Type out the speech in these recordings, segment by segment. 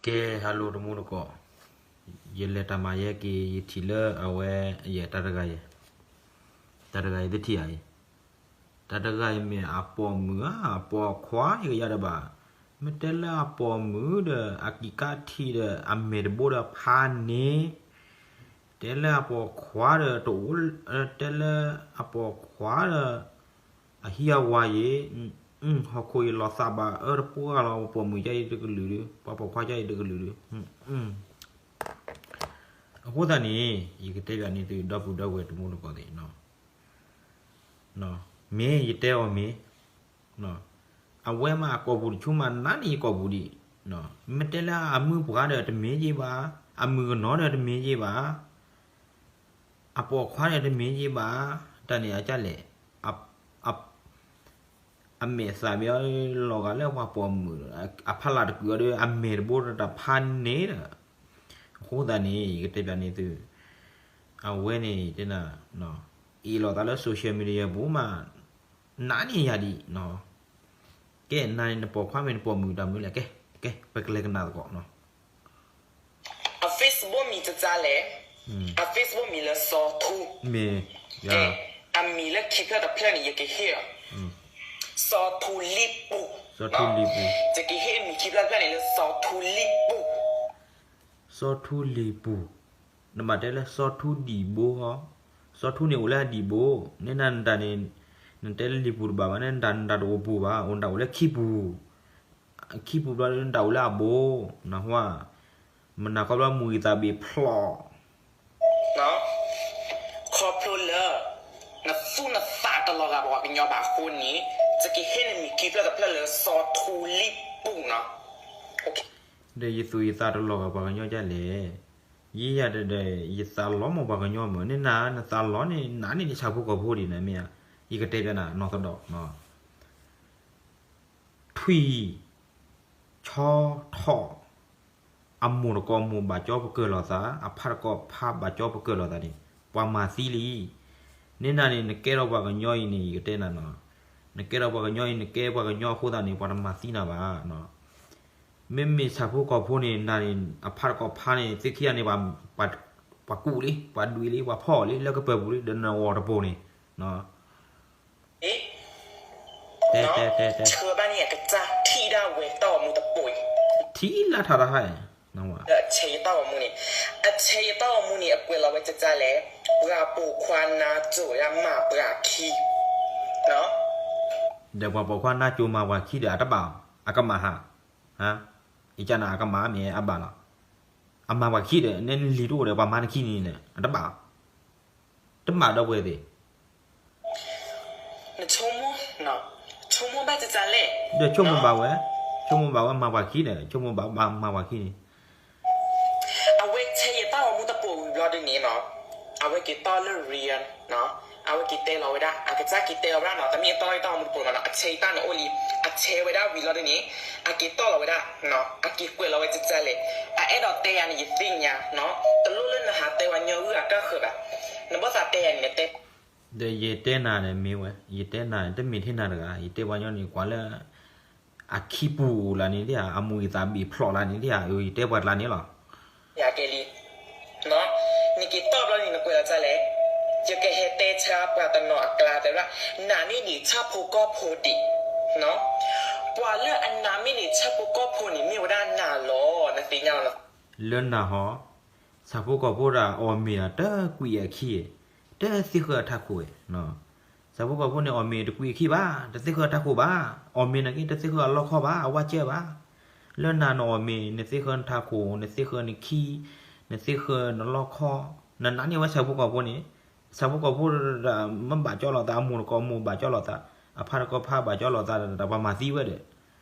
ကဲ hello တမူတကိး, ယလဲၤတၢ်မၤယဲက့ၤ ယထံၣ်လၢအဝဲ ယတၢ်တဂၤအံၤ, တၢ်တဂၤအံၤတထံၣ်ဧါအံၤ, တၢ်တဂၤအံၤမ့ၢ်အပိာ်မုၣ်ဧါ အပိာ်ခွါ ယကယါဒီးဘၣ်, မ့ၢ်တဲလၢအပိာ်မုၣ်ဒီး အကံၣ်ကါထံးဒီး အမဲာ်တဘိဒီးဖးန့ၣ်, တဲလၢအပိာ်ခွါဒီးတအိၣ်, တဲလၢအပိာ်ခွါဒီး အဟံးအဝၤယံၤ, ဟီၣ်ခိၣ်အံၤလီၤသးဘၣ်အၢတပှၢ်လီၤ, ပှၤပိာ်မုၣ်ကါအံၤတကလုာ်ဒုး, ပှၤပိာ်ခွါကါအံၤတကလုာ်ဒုး. အဃိသတးန့ၣ် ယကတဲဘၣ်န့ၢ်သုဒီပုၢ်ဒီဝဲၢ်တမူတကိးသ့ၣ်, မ့ၢ်ယတဲအီၤမ့ၢ် အဝဲမးအကိာ်ပူၤတဆူမး နးန့ၢ်ယကိာ်ပူၤဒံး, မ့ၢ်တဲလၢအမုၢ်ပှၢ်ဒီးတမ့ၢ်က့ၤဘၣ်, အမုၢ်ကနီၤဒီးတမ့ၢ်က့ၤဘၣ်, အပိာ်ခွါဒီးတမ့ၢ်က့ၤဘၣ်, တၢ်န့ၣ်အကၢ်လဲၣ်, အမဲာ်သးဘၣ်လီၤဂာ်လၢပှၤပိာ်မုၣ်, အဖီလာ်တကုာ်အီၤဒီး အမဲာ်တဘိဒီးတၢ်ဖးန့ၣ်ဒီး, အဃိသတးန့ၣ် ယကတဲဘၣ်န့ၢ်သု, အဝဲန့ၣ်တဲနၤ, အ့ၣ်လိာ်သးလၢ social media ပူၤမး နးန့ၢ်ယၤဒံး, ကဲ နၤန့ၣ်နပိာ်ခွါမ့ၢ်နပိာ်မုၣ်တၢ်မနုၤလဲၣ်, ကဲ ကဲ ပကလဲၤကနၣ်သကိးနီၤ. အ Facebook မံၤတစၢ်လဲၣ်, အ Facebook မံၤလၢစီၤထူ, မ့ၢ်, ကဲ, အမံၤလၢခံဖျၢၣ်တဖျၢၣ်န့ၣ် ယကဟ့ၣ်အီၤ, စီၤထူလံပူၤ, စီၤထူလံပူၤ, ယကဟ့ၣ်မံၤခံဖျၢၣ်တဖျၢၣ်န့ၣ်လၢစီၤထူလံပူၤ. စီၤထူလံပူၤ, နဘၣ်တဲလၢစီၤထူဒံၣ်ဘိဟီ, စီၤထူန့ၣ်အိၣ်လၢအဒံၣ်ဘိ, နဲနၤနတၢ်န့ၣ်, နတဲလၢလံပူၤတဘၣ်ဘၣ်, နဲနတၢ်နတၢ်တအိၣ်ပူၤဘၣ်, အိၣ်နတၢ်အိၣ်လၢခံပူၤ, ခံပူၤဘျီနတၢ်အိၣ်လၢအဘိ, နၢ်ဟူဧါ, မနၤခီဖျိမူဂံၢ်သးဘ့ၣ်ဖျိး ခီဖျိလၢ နသူၣ်နသးတလီၤဂာ်ပှၤကညီဘၣ်အဃိန့ၣ်, ယကဟ့ၣ်နမံၤခံဖျၢၣ်တဖျၢၣ်လၢစီၤထူလံပူၤနီၤ. ဒီးယသူၣ်ယသးတလီၤဂာ်ပှၤကညီဒ်လဲၣ်, ယဲယၤဒီး ယသးလီၤမးပှၤကညီမး, နဲနၤနသးလီၤန့ၣ် နးန့ၢ်နဆၣ်ဖိကီၢ်ဖိဒံးနၤမ့ၢ်ဧါ, ယကတဲဘၣ်နၤနီၢ်သဒီး ထွံၣ်, ဆီထီၣ်, အမိၢ်တကိးမိၢ်ဘၣ်ကၠီပကၢၢ်လိာ်သး, အဖါတကိးဖါဘၣ်ကၠီပကၢၢ်လိာ်သးန့ၣ် ပှၤမၤသံလံ. န့ၣ်နၤန့ၣ် နကဲထီၣ်ပှၤကညီအံၤန့ၣ် ယကတဲနၤနီၤ, နကဲထီၣ်ပှၤကညီအံၤ နကဲပှၤကညီအဃိသတးန့ၣ် ပှၤတမၤသံနၤဘၣ်. မ့မ့ၢ်ဆၣ်ဖိကီၢ်ဖိန့ၣ် နၤန့ၣ် အဖါတကိးဖါန့ၣ် သ့ၣ်ခံဂၤန့ၣ် ပှၤကူးလံ ပှၤဒွံးလံ ပှၤဖီၣ်အီၤလံ လၢကပၢၤပူၤလံ ဒီးနအီၤတပိၤန့ၣ် တဲတဲတဲတဲ, ဆှၢဘၣ်န့ၣ်အကစၢ်ထံၣ်ဒၣ်ဝဲတၢ်ဂီၤမူတပိၤအံၤ, ထံၣ်လၢထးတဟါ, အဆဲးယတၢ်ဂီၤမူန့ၣ်, အဆဲးယတၢ်ဂီၤမူန့ၣ် အကွဲးလီၤဝဲကကၢ်လဲၣ်, ပှၤပိာ်ခွါနါစိၤဒၣ်မၤပှၤခံ, ဒီးပှၤပိာ်ခွါနါစိၤမၤပှၤခံဒီးအတဘၣ်, အကမၣ်ဟး, အကနၣ်အကမၣ်မ့ၢ်အဘၣ်လီၤ, အမၤပှၤခံဒီး နဲနလံၤတအိၣ်ဒီး ပှၤမၤနခံန့ၣ် အတဘၣ် တမၤဒီပုၢ်ဝဲၢ်သ့ၣ်, နဆိကမိၣ်, ဆိကမိၣ်ဘၣ်ကကၢ်လဲၣ်, ဒီးဆိကမိၣ်ဘၣ်ဝဲ, ဆိကမိၣ်ဘၣ်ဝဲမၤပှၤခံဒီး ဆိကမိၣ်ဘၣ်မၤပှၤခံန့ၣ်, အဝဲဆဲးယတၢ်ဂီၤမူတပိၤဝံၤဘျီဒ်န့ၣ်နီၤ, အဝဲက့ၤတီၢ်လၢ real, အဝဲက့ၤတဲလီၤဝဲဒၣ် အကစၢ်က့ၤတဲလီၤဝဲဒၣ်နီၤ, တမ့ၢ်အတီၢ်ယတၢ်ဂီၤမူတပိၤမးနီၤ, အဆဲးယတၢ်န့ၣ်အိၣ်လံ, အဆဲးဝဲဒၣ်ဝံၤလီၤဒ်န့ၣ်, အက့ၤတီၢ်လီၤဝဲဒၣ်, အက့ၤကွဲးလီၤဝဲကကၢ်လဲၣ်, အအဲၣ်ဒိးတဲယၤန့ၣ် ယသ့ၣ်ညါ, တလိၣ်လၢနဟးတဲပှၤကညီဂုၢ်အကၢ်ဃၢၤဘၣ်, နဘၣ်သးတဲယၤန့ၣ် နတဲ ဒီးယတဲနၤန့ၣ်မ့ၢ်ဝဲ, ယတဲနၤန့ၣ် တမ့ၢ်ထဲနၤတဂၤ, ယတဲပှၤကညီန့ၣ် ကွၢ်လၢ အခံပူၤလၢန့ၣ်ဒၣ်ဧါ, အမူဂံၢ်သးဘ့ၣ်ဖျိးလၢန့ၣ်ဒၣ်ဧါ, ယတဲပှၤကျါန့ၣ်လီၤ. ယကဲလံ, နက့ၤတီၢ်ဘျီန့ၣ် နကွဲးလီၤကကၢ်လဲၣ်, ယကဟဲတဲဆါပှၤတနီၤအကျါတဲဝဲဒၣ်, နးန့ၢ်ဒံးဆၣ်ဖိကီၢ်ဖိဒံး, ပှၤလၢအနးန့ၢ်ဒံးဆၣ်ဖိကီၢ်ဖိန့ၣ် မ့ၢ်ဝဲဒၣ်နၤလီၤ, နသ့ၣ်ညါလီၤ. လၢနၤဟီ ဆၣ်ဖိကီၢ်ဖိဒၣ်အီၣ်မ့ၤဒီး တကွံာ်အခံ, တသ့ၣ်ဃၢအထးခိၣ်ဝဲ, ဆၣ်ဖိကီၢ်ဖိန့ၣ် အီၣ်မ့ၤတကွံာ်အခံဘၣ်, တသ့ၣ်ဃၢအထးခိၣ်ဘၣ်, အီၣ်မ့ၤနာ်က့ တသ့ၣ်ဃၢအလီၢ်ခီဘၣ်, အဝဲကၢဘၣ်. လၢနၤနအီၣ်မ့ၤ နသ့ၣ်ဃၢနထးခိၣ်, နသ့ၣ်ဃၢနခံ, နသ့ၣ်ဃၢနလီၢ်ခီ, နနးန့ၢ်ဝဲဆၣ်ဖိကီၢ်ဖိန့ၣ်, ဆၣ်ဖိကီၢ်ဖိဒၣ် မ့ၢ်ဘၣ်ကၠီလိာ်သး, အမိၢ်တကိးမိၢ်ဘၣ်ကၠီလိာ်သး, အဖါတကိးဖါဘၣ်ကၠီလိာ်သးဒီး ပှၤမၤသံဝဲဒီး,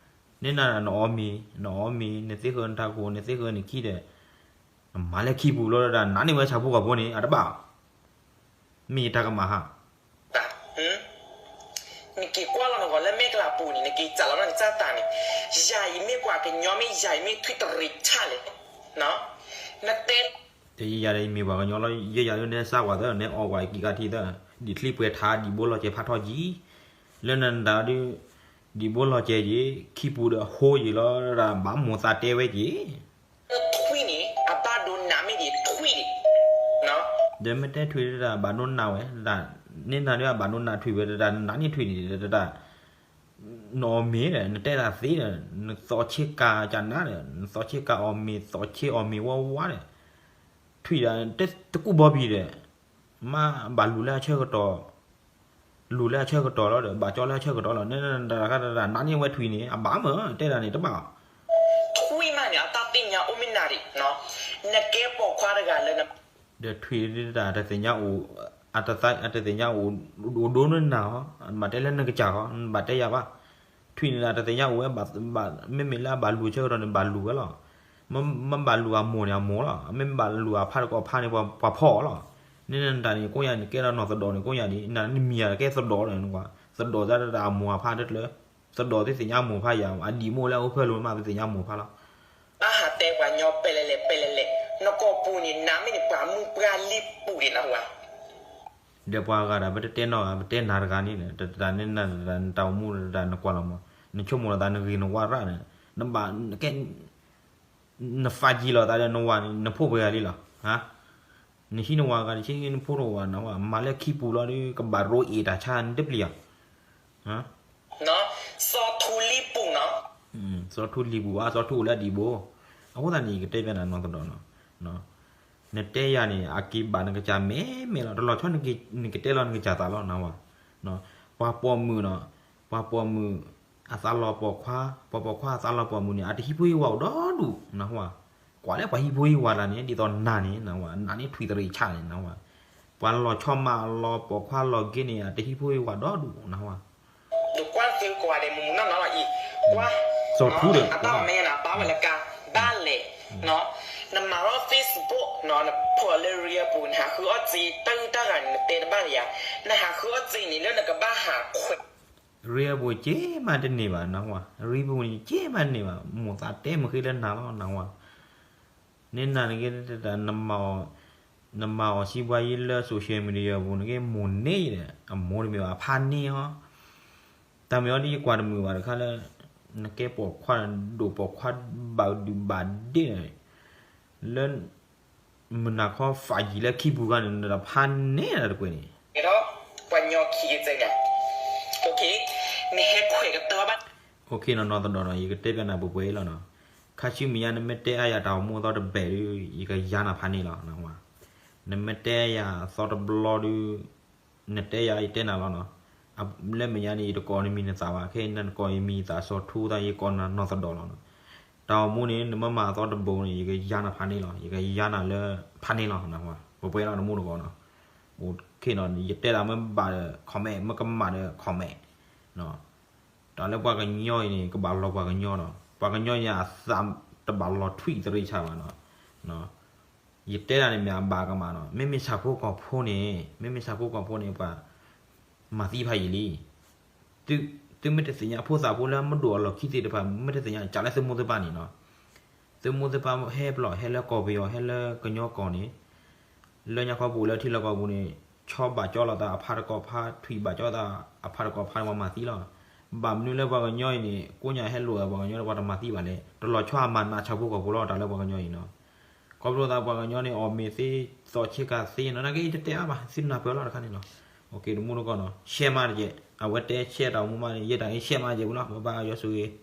န့ၣ်နၤနအီၣ်မ့ၤ, နအီၣ်မ့ၤ နသ့ၣ်ဃၢနထးခိၣ်, နသ့ၣ်ဃၢနခံဒီး နမၤလၢခံပူၤလီၤဒီး နးန့ၢ်ဝဲဆၣ်ဖိကီၢ်ဖိန့ၣ် အတဘၣ်, မ့ၢ်ယတၢ်ကမၣ်ဟး, နက့ၤကွၢ်လီၤနဂီၢ်လၢမဲာ်ကျါပူၤန့ၣ် နက့ၤစးလီၤနကစၢ်သးန့ၣ်, ယၤယမ့ၢ်ပှၤကညီမ့ၢ်ယၤယမ့ၢ်ထွံၣ်တရံးဆၣ်လဲၣ်, နတဲ, တယၤဒီးယမ့ၢ်ပှၤကညီလီၤ, ယဲယၤဒုးနဲစၢ်ကွၢ်သၢ နဲအီၣ်ကွၢ်ကံၣ်ကးထံသၢ, ဒံးချံပှဲၤထး ဒံးဘိလီၤစဲၤဖးထီၣ်ကံ, လၢနတၢ်ဒုး, ဒံးဘိလီၤစဲၤက့ၤ, ခံပူၤဒီးအဟိယံာ်လီၤ, ဘၣ်မိၢ်သးတဲဝဲက့ၤ ဒီးမ့ၢ်တဲထွံၣ်တဒၣ်ဘၣ်ဒိနးဝဲဒၣ်, န့ၢ်နၤဒၣ်ဘၣ်ဒိနးထွံၣ်ဝဲတဒၣ် နနးန့ၢ်ထွံၣ်န့ၣ်တဒၣ်, နအီၣ်မ့ၤဒီး နတဲဒၣ်သ့ဒီး နသီဆ့ကၤကနါဒီး နသီဆ့ကၤအီၣ်မ့ၤ သီဆ့အီၣ်မ့ၤဝါဝါဒီး ထွံၣ်ဒၣ်တကူၣ်ဘီဘံၣ်ဒီး မ့ၢ်ဘၣ်လူၤလၢအဆၢကတီၢ် လူၤလၢအဆၢကတီၢ်လီၤဒီး ဘၣ်ကၠီလၢအဆၢကတီၢ်လီၤ. နတဂၤတဒၣ်နးန့ၢ်ဝဲထွံၣ်န့ၣ် အဘၣ်မ့ၢ်တဲဒၣ်န့ၣ်တဘၣ် ထွံၣ်မးန့ၣ် အတၢ်သ့ၣ်ညါအိၣ်မ့ၢ်နၤဒံး, နကဲပိာ်ခွါတဂၤလၢန ဒီးထွံၣ်ဒၣ်တသ့ၣ်ညါအိၣ်, အတသ့ၣ်ညါအိၣ်, အိၣ်ဒိၣ်န့ၢ်နၤဟီ, ဘၣ်တဲလၢနကစၢ်ဟီ, ဘၣ်တဲယၤဘၣ်. ထွံၣ်န့ၣ်ဒၣ်တသ့ၣ်ညါအိၣ်ဝဲ, မ့မ့ၢ်လၢအဘၣ်လူၤဆၢကတီၢ်န့ၣ် ဘၣ်လူၤဝဲလီၤ. မ့ၢ်ဘၣ်လူၤအမိၢ်န့ၣ်အမိၢ်လီၤ, မ့ၢ်ဘၣ်လူၤအဖါတကီၢ်ဖါန့ၣ် ပှၤဖီၣ်အီၤလီၤ. န့ၣ်နတၢ်န့ၣ် ကိးညါန့ၣ် ကဲဒီးနီၢ်သဒိးန့ၣ် ကိးညါဒ် နမံၤယၤကဲသဒိးန့ၣ်, သဒိးသးတၢ်အမိၢ်အဖါတကျၢၤ, သဒိးသ့ၣ်သ့ၣ်ညါမိၢ်ဖါယၤ, အဒံၣ်မိၢ်လၢအအိၣ်ဖဲလိၤမး သ့ၣ်သ့ၣ်ညါမိၢ်ဖါလီၤ. ဘၣ်ဟးတဲပှၤညီပဲလဲၣ်လဲၣ်ပဲလဲၣ်လဲၣ်, နကိာ်ပူၤန့ၣ် နမ့ၢ်န့ၣ်ပှၤမုၢ်ပှၢ်လံပူၤန့ၣ်နဟူဧါ. ဒီးပှၤဂၤဒၣ် ပတတဲနီတဂၤ ပတဲနၤတဂၤန့ၣ်, တၢ်န့ၣ်နတၢ်အိၣ်မူတၢ်နကွၢ်လီၤမး, နဆိကမိၣ်လီၤသးနဂ့ၤနဝါရၣ်န့ၣ်, နဘၣ်ကဲ နဖးကံလီၤသးဒီးနဝၤန့ၣ် နဖိပှဲၤဂၤလံလီၤ. နဟံးနဝၤဂၤတဆံ နဖိတဝၤနဝၤ မၤလၢခံပူၤလီၤဒီး ကဘၣ်ရိအ့ၣ်တၢ်ဆါနတပျံၤဧါ. စီၤထူလံပူၤနီၤ, စီၤထူလံပူၤဘၣ် စီၤထူအိၣ်လၢအဒံၣ်ဘိ. အဃိသတးန့ၣ် ယကတဲဘၣ်နၤနီၢ်သဒိးနီၤ, နတဲယၤန့ၣ် အက့ၤဘၣ်နကစၢ်မဲာ်မဲာ်လီၤ, တလီၤဆီနကတဲလီၤနကစၢ်သးလီၤနဝၤ. ပှၤပိာ်မုၣ်နီၤ, ပှၤပိာ်မုၣ် အသးလီၤပိာ်ခွါ, ပှၤပိာ်ခွါအသးလီၤပိာ်မုၣ်န့ၣ် အတဟံးဖိဟံးဝၤအိၣ်ဒီဒူၣ်နဝၤ. ကွၢ်လၢပှၤဟံးဖိဟံးဝၤတၢ်န့ၣ် ဒ်သိးနၤန့ၣ်နဝၤ နးန့ၢ်ထွံၣ်တရံးဆၣ်န့ၣ်နဝၤ. ပှၤလီၤဆီမးလီၤပိာ်ခွါလီၤက့ၤန့ၣ် အတဟံးဖိဟံးဝၤဒီဒူၣ်နဝၤ. ဒီးကွၢ်သုကွၢ်ဒီးမုၢ်မုၢ်နီၢ်နီၢ်လီၤအံၤ, ကွၢ်, စီၤထူဒီး အဘၣ်မ့ၢ်နဘၣ်ဝဲလၢကါ, ဘၣ်လဲၣ်, နမၤထီၣ် Facebook နီၤ နဖီၣ်လၢ reel ပူၤ နဟးဃုအီၣ်စ့တၢ်ဂုၢ်တၢ်ဂၤန့ၣ် နတဲတဘၣ်လၢယၤ, နဟးဃုအီၣ်စ့န့ၣ်လၢနကဘၣ်ဟးခွဲး reel ပူၤက့မးတန့ၢ်ဘၣ်နဝၤ, reel ပူၤန့ၣ်က့မးတန့ၢ်ဘၣ်, မိၢ်သးတဲမ့ၢ်ဃ့လၢနၤလီၤနဝၤ. န့ၣ်နၤနက့ နမၤအီၤစံးပှၤယံၤလၢ social media ပူၤ နက့မိၢ်န့ၢ်ဒီး အမိၢ်တမ့ၢ်ဘၣ် အဖါန့ၢ်အီၤ, တၢ်မ့ၢ်အီၤဒ်ယကွၢ်တမုာ်ဘၣ်တခါလၢ နကဲပိာ်ခွါ ဒိၣ်ပိာ်ခွါဘၣ်ဒုၣ်ဘၣ်ဒ့ၣ်န့ၣ် လၢ မုၢ်နၤခီဖးယံၤလၢခံပူၤခါန့ၣ် နတဖါန့ၢ်တၢ်တကွဲးန့ၣ် ပှၤညီခံက့ၤန့ၣ်, နဟဲခွဲးကတၢၢ်ဘၣ်, နီၢ်သဒိးနီၤ ယကတဲပျးနၤပှဲၤပှဲၤအံၤလီၤနီၤ, ခါဆူမဲာ်ညါနမ့ၢ်တဲအါယၤတၢ်အိၣ်မူအသီတဘ့ၣ်ဒီး ယကယၤနၤဖးန့ၢ်လီၤ, နမ့ၢ်တဲယၤအသီတဘျီဒီး နတဲယၤယတဲနၤလီၤနီၤ, လၢမဲာ်ညါန့ၣ် ယတကိးနမံၤနသးဘၣ်, ခဲအံၤနကိးယမံၤသးစီၤထူသး ယကိးနၤနီၢ်သဒိးလီၤနီၤ, တၢ်အိၣ်မူန့ၣ် နမ့ၢ်မၤအသီတဘိန့ၣ် ယကယၤနၤဖးန့ၢ်လီၤ, ယကယၤနၤလၢဖးန့ၢ်လီၤ, ပှဲၤပှဲၤလီၤတမူတကိးနီၤ, ယတဲဒၣ်မ့ၢ်ဘၣ်ဒီး comment မ့ၢ်ကမၣ်ဒီး comment တၢ်လၢပှၤကညီအံၤန့ၣ် ကဘၣ်လီၤပှၤကညီလီၤ, ပှၤကညီန့ၣ် အသးတဘၣ်လီၤထွံၣ်တရံးဆၣ်ဘၣ်နီၤ, ယတဲဒၣ်န့ၣ်မ့ၢ်အဘၣ်ကမၣ်နီၤ, မ့မ့ၢ်ဆၣ်ဖိကီၢ်ဖိန့ၣ် မ့မ့ၢ်ဆၣ်ဖိကီၢ်ဖိန့ၣ် ပှၤမၤသံဖးယံာ်လံ, သုမ့ၢ်တသ့ၣ်ညါဖိသၣ်ဖိလၢမ့ၢ်ဒိၣ်အလီၢ်ခံသ့ၣ်တဖၣ် မ့ၢ်တသ့ၣ်ညါ ကးလၢသုမိၢ်သုပၢ်န့ၣ်နီၤ, သုမိၢ်သုပၢ်ဟဲပလီၢ် ဟဲလၢကီၢ်ပယီၤ ဟဲလၢကညီကီၢ်န့ၣ် လၢညါခီပူၤလၢထံလီၢ်ကီၢ်ပူၤန့ၣ် ဆီဘၣ်ကၠီလိာ်သးအဖါတကီၢ်ဖါ ထွံၣ်ဘၣ်ကၠီသးအဖါတကီၢ်ဖါန့ၣ် ပှၤမၤသံလီၤ. ဘၣ်မနုၤလၢပှၤကညီအံၤန့ၣ် ကိးညါဟဲလိာ်သးပှၤကညီဒီး ပှၤတမၤသံဘၣ်လဲၣ်. တလီၤဆီအမၤနးဆၣ်ဖိကီၢ်ဖိလီၤ တၢ်လၢပှၤကညီအံၤနီၤ. ခီဖျိသးပှၤကညီန့ၣ် အီၣ်မ့ၤသ့ သီဆ့ကၤသ့နီၤ နာ်က့တတဲအါဘၣ် သုနၢ်ပၢၢ်လီၤတခါန့ၣ်လီၤ. အိၣ်က့ၤ တမူတကိးနီၤ share မးတက့ၢ် အဝဲတဲ share တၢ်အိၣ်မူမးန့ၣ် ယဲတၢ်အံၤ share မးတက့ၢ်ပူၤလီၤ ဘၣ်ဘၣ်ယွၤဆိၣ်ဂ့ၤ